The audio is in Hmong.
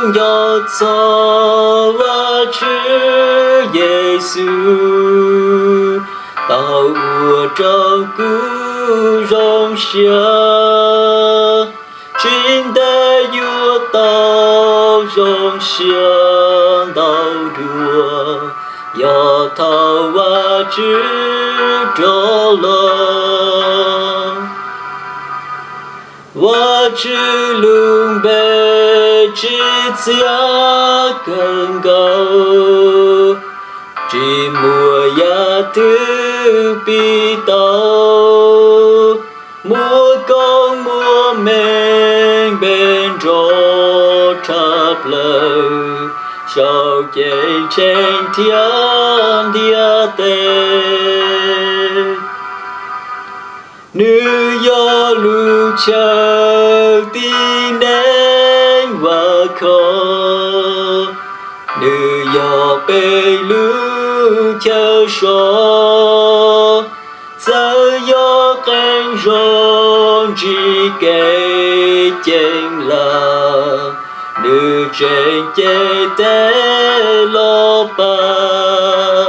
Nco txog Vajtswv Yexus tau ua rau kuv zoo siab, tsis ntev yuav tau zoo siab ntau dua, yog thaum Vajtswv rov los. Vajtswv lub npe tsim txiaj kawg nkaus, tsis muaj yam twg piv tau. Muaj koob muaj meej npe nrog tshaj plaws saum ceeb tsheej thiab ntiaj teb. Nws yog lub chaw tib neeg vam khom, nws yog peb lub chaw so. Txawm yog qee zaug ntsib kev ceeb lawm, nws tseem cev tes los pab.